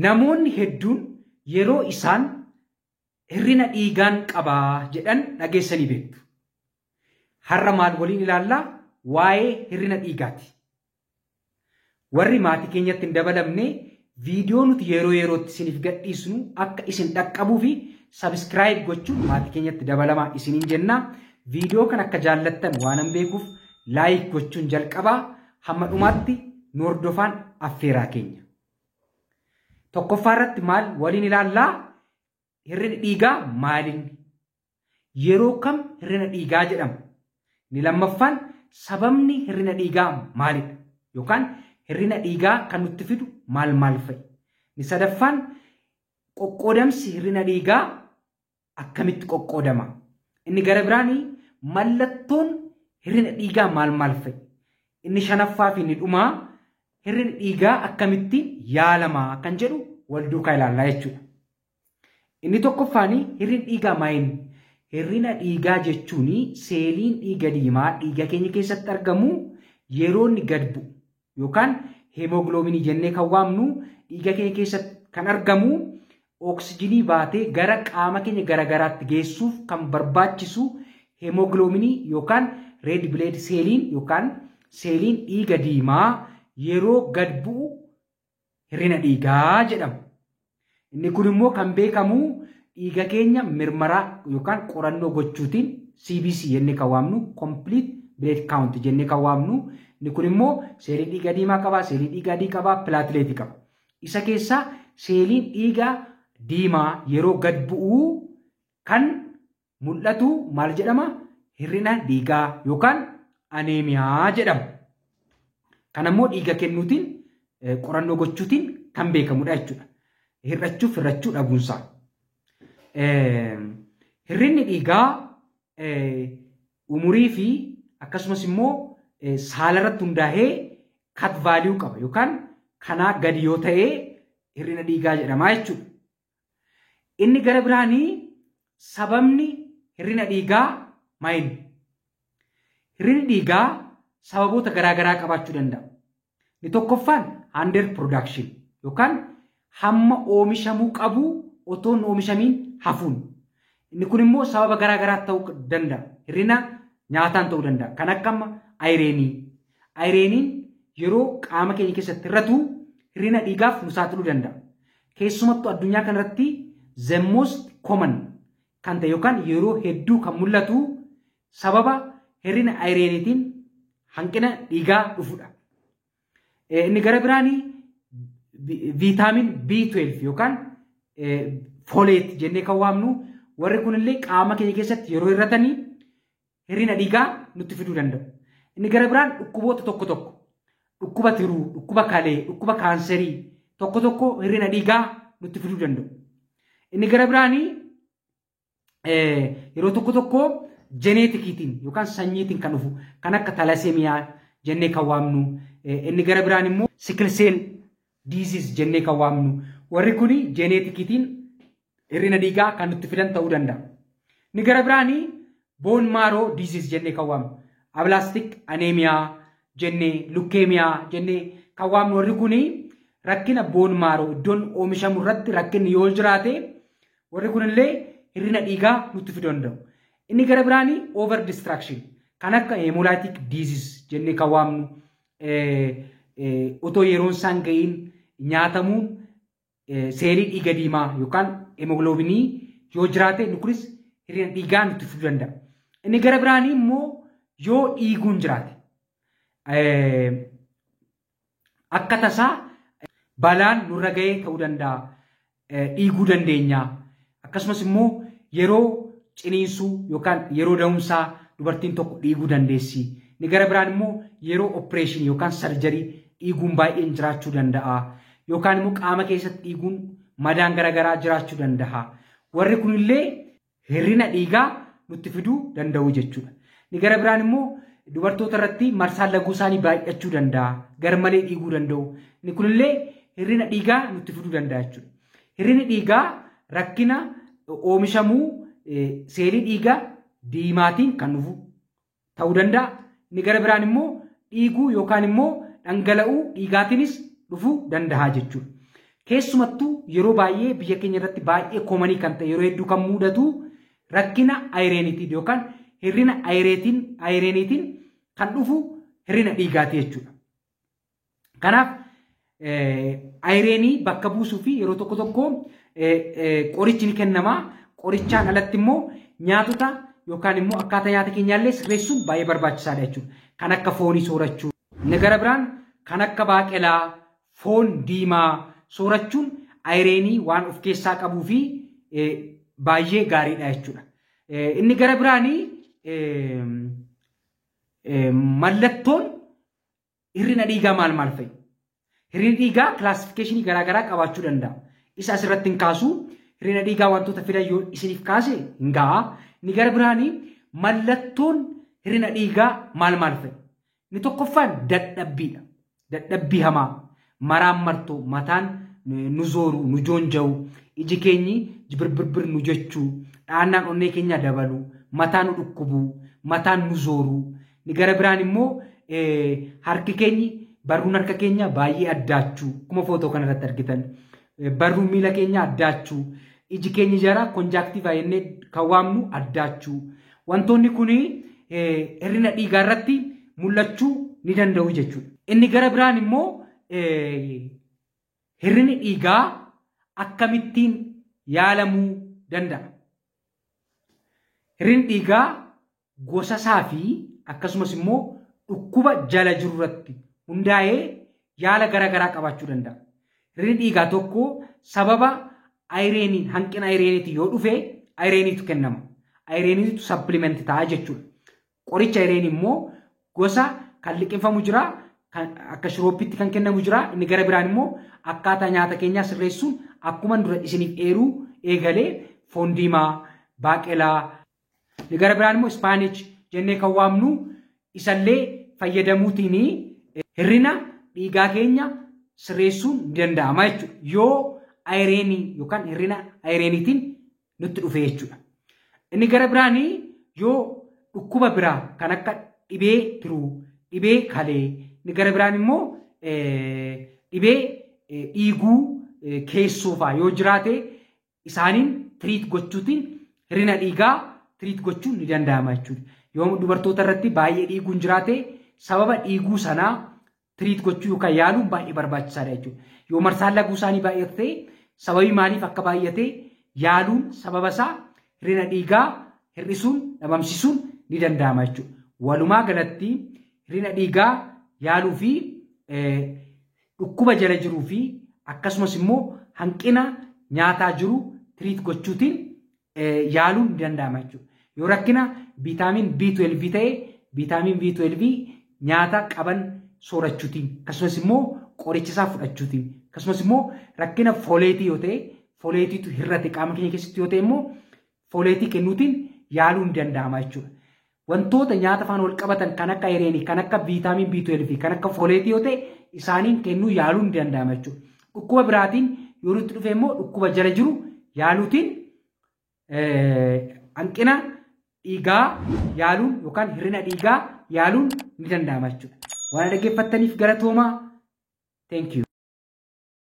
Namoonni hedduun yeroo isaan hir'ina dhiigaan qabaa jedhan dhageessanii beektu. Har'a maal waliin ilaallaa? Waa'ee hir'ina dhiigaati. Warri maatii keenyatti hin dabalamne viidiyoo nuti yeroo yerootti isiniif gadhiisnu akka isin dhaqqabuu fi subscribe gochuun maatii keenyatti dabalamaa isiniin jenna. Viidiyoo kan akka jaallattan waanan beekuuf like gochuun jalqabaa hamma dhumaatti nu hordofaan affeeraa keenya. Tokkoffaa irratti maal waliin ilaallaa? Hir'inni dhiigaa maalinni? Yeroo kam hir'ina dhiigaa jedhama? Inni lammaffaan sababni hir'ina dhiigaa maalidha? Yookaan hir'ina dhiigaa kan nutti fidu maal maal fa'i? Inni sadaffaan qoqqoodamsi hir'ina dhiigaa akkamitti qoqqoodama? Inni gara biraanii mallattoon hir'ina dhiigaa maal maal fa'i? Inni shanaffaa fi inni dhumaa hir'inni dhiigaa akkamittiin yaalamaa kan jedhu wal duukaa ilaallaa jechuudha. Inni tokkoffaan hir'inni dhiigaa maayini? Hir'ina dhiigaa jechuun seeliin dhiiga diimaa dhiiga keenya keessatti argamu yeroo inni gad bu'u yookaan heemoogiloobiinii jennee kan waamnu dhiiga keenya keessatti kan argamu oksijinii baatee gara qaama keenya garagaraatti geessuuf kan barbaachisu heemoogiloobiinii yookaan red blood seeliin yookaan seeliin dhiiga diimaa yeroo gad bu'u hir'ina dhiigaa jedhama. Inni kun immoo kan beekamu dhiiga keenya mirmaraa yookaan qorannoo gochuutiin CBC jennee kan waamnu complete blood count jennee kan waamnu. Inni kun immoo seelii dhiiga diimaa qaba, seelii dhiiga adii qaba, pilaatileetii qaba. Isa keessaa seeliin dhiiga diimaa yeroo gad bu'u kan mul'atu maal jedhama? Hir'ina dhiigaa yookaan aneemiyaa jedhama. Kan ammoo dhiiga kennuutiin qorannoo gochuutiin kan beekamudha jechuudha. Hir'achuuf hir'achuu dhabuunsaa. Hir'inni dhiigaa umurii fi akkasumas immoo saala irratti hundaa'ee cut value qaba yookaan kanaa gadi yoo ta'e hir'ina dhiigaa jedhama jechuudha. Inni gara biraanii sababni hir'ina dhiigaa maayini? Hir'inni dhiigaa sababoota garaagaraa qabaachuu danda'a. Inni tokkoffaan under production yookaan hamma oomishamuu qabu otoo hin oomishamiin hafuun. Inni kun immoo sababa garaagaraa ta'uu danda'a. Hir'ina nyaataan ta'uu danda'a. Kan akka amma ironii. Ironiin yeroo qaama keenya keessatti hir'atu hir'ina dhiigaaf nu saaxiluu danda'a. Keessumattuu addunyaa kanarratti the most common kan ta'e yookaan yeroo hedduu kan mul'atu sababa hir'ina ironiitiin hanqina dhiigaa dhufudha. Inni gara biraanii vitamin B12 yookaan folate jennee kan waamnu warri kunillee qaama keenya keessatti yeroo hir'atanii hir'ina dhiigaa nutti fiduu danda'u. Inni gara biraan dhukkuboota tokko tokko dhukkuba tiruu, dhukkuba kalee, dhukkuba kaanserii tokko tokko hir'ina dhiigaa nutti fiduu danda'u. Inni gara biraanii yeroo tokko tokko geneticiitiin yookaan sanyiitiin kan dhufu kan akka thalassemia jennee kan waamnu, inni gara biraan immoo sickle cell disease jennee kan waamnu, warri kuni geneticiitiin hir'ina dhiigaa kan nutti fidan ta'uu danda'a. Inni gara biraanii bone marrow disease jennee kan waamnu, aplastic anemia jennee, leukemia jennee kan waamnu, warri kuni rakkina bone marrow iddoon oomishamu irratti rakkinni yoo jiraate warri kunillee hir'ina dhiigaa nutti fiduu danda'u. Inni gara biraanii over destruction kan akka hemolytic disease jennee kan waamnu, otoo yeroon isaan ga'iin nyaatamuun seelii dhiiga diimaa yookaan hemoogiloobiinii yoo jiraate inni kunis hir'ina dhiigaa nutti fiduu danda'a. Inni gara biraanii immoo yoo dhiiguun jiraate akka tasaa balaan nurra ga'ee ta'uu danda'a. Dhiiguu dandeenya. Akkasumas immoo yeroo ciniinsuu yookaan yeroo da'umsaa dubartiin tokko dhiiguu dandeessi. Inni gara biraan immoo yeroo opereeshinii yookaan surgery dhiiguun baay'een jiraachuu danda'a. Yookaan immoo qaama keessatti dhiiguun madaan garaagaraa jiraachuu danda'a. Warri kunillee hir'ina dhiigaa nutti fiduu danda'u jechuudha. Inni gara biraan immoo dubartoota irratti marsaan laguu isaanii baay'achuu danda'a. Garmalee dhiiguu danda'u. Inni kunillee hir'ina dhiigaa nutti fiduu danda'a jechuudha. Hir'inni dhiigaa rakkina oomishamuu seelii dhiigaa diimaatiin kan dhufu ta'uu danda'a. Inni gara biraan immoo dhiiguu yookaan immoo dhangala'uu dhiigaatiinis dhufuu danda'a jechuudha. Keessumattuu yeroo baay'ee biyya keenya irratti baay'ee common kan ta'e yeroo hedduu kan mudatu rakkina iron yookaan hir'ina ironiitiin kan dhufu hir'ina dhiigaati jechuudha. Kanaaf iron bakka buusuu fi yeroo tokko tokko qorichi ni kennama. Qorichaan alatti immoo nyaatota yookaan immoo akkaataa nyaata keenyaallee sirreessuun baay'ee barbaachisaadha jechuudha. Kan akka foonii soorachuu. Inni gara biraan kan akka baaqelaa, foon diimaa soorachuun iron waan of keessaa qabuu fi baay'ee gaariidha jechuudha. Inni gara biraanii mallattoon hir'ina dhiigaa maal maal fa'i? Hir'inni dhiigaa classification garaagaraa qabaachuu danda'a. Isa asirratti hin kaasu. Hir'ina dhiigaa wantoota fidan yoo isiniif kaase hin ga'a. Inni gara biraanii mallattoon hir'ina dhiigaa maal maal fa'i? Inni tokkoffaan dadhabbiidha. Dadhabbii hamaa, maraan martoo, mataan nu zooru, nu joonja'u, iji keenyi jibirbirbir nu jechuu, dhahannaan onnee keenya dabalu, mataa nu dhukkubu, mataan nu zooru. Inni gara biraan immoo harki keenyi, barruun harka keenya baay'ee addaachuu, akkuma footoo kanarratti argitan. Barruun miila keenya addaachuu, iji keenya jara conjunctiva jennee kan waamnu addaachuu. Wantoonni kun hir'ina dhiigaa irratti mul'achuu ni danda'u jechuudha. Inni gara biraan immoo hir'inni dhiigaa akkamittiin yaalamuu danda'a? Hir'inni dhiigaa gosa isaa fi akkasumas immoo dhukkuba jala jiru irratti hundaa'ee yaala garaagaraa qabaachuu danda'a. Hir'inni dhiigaa tokko sababa ironiin, hanqina ironiitiin yoo dhufe ironiitu kennama. Ironiitu supplement ta'a jechuudha. Qoricha iron immoo gosa kan liqinfamu jira, akka shiroopitti kan kennamu jira. Inni gara biraan immoo akkaataa nyaata keenyaa sirreessuun akkuma dura isiniif eeruu eegalee foon diimaa, baaqelaa, inni gara biraan immoo spinach jennee kan waamnu isallee fayyadamuutiin hir'ina dhiigaa keenya sirreessuun ni danda'ama jechuudha. Yoo iron yookaan hir'ina ironiitiin nutti dhufe jechuudha. Inni gara biraan yoo dhukkuba biraa kan akka dhibee tiruu, dhibee kalee, inni gara biraan immoo dhibee dhiiguu keessoo fa'aa yoo jiraate isaaniin treat gochuutiin hir'ina dhiigaa treat gochuun ni danda'ama jechuudha. Yoo dubartoota irratti baay'ee dhiiguun jiraate sababa dhiiguu sanaa treat gochuu yookaan yaaluun baay'ee barbaachisaadha jechuudha. Yoo marsaan laguu isaanii baay'ate ta'e sababii maaliif akka baay'ate yaaluun sababa isaa hir'ina dhiigaa hir'isuun dhabamsiisuun ni danda'ama jechuudha. Walumaa galatti hir'ina dhiigaa yaaluu fi dhukkuba jala jiruu fi akkasumas immoo hanqina nyaataa jiru treat gochuutiin yaaluun ni danda'ama jechuudha. Yoo rakkina vitamin B12 ta'e vitamin B12 nyaata qaban soorachuutiin akkasumas immoo qoricha isaa fudhachuutiin akkasumas immoo rakkina folate yoo ta'e folateitu hir'ate qaama keenya keessatti yoo ta'e immoo folate kennuutiin yaaluun ni danda'ama jechuudha. Wantoota nyaata faana wal qabatan kan akka iron, kan akka vitamin B12, kan akka folate yoo ta'e isaaniin kennuu yaaluun ni danda'ama jechuudha. Dhukkuba biraatiin yoo nutti dhufe immoo dhukkuba jala jiru yaaluutiin hanqina dhiigaa yaaluun yookaan hir'ina dhiigaa yaaluun ni danda'ama jechuudha. Waan dhaggeeffattaniif galatoomaa. Thank you.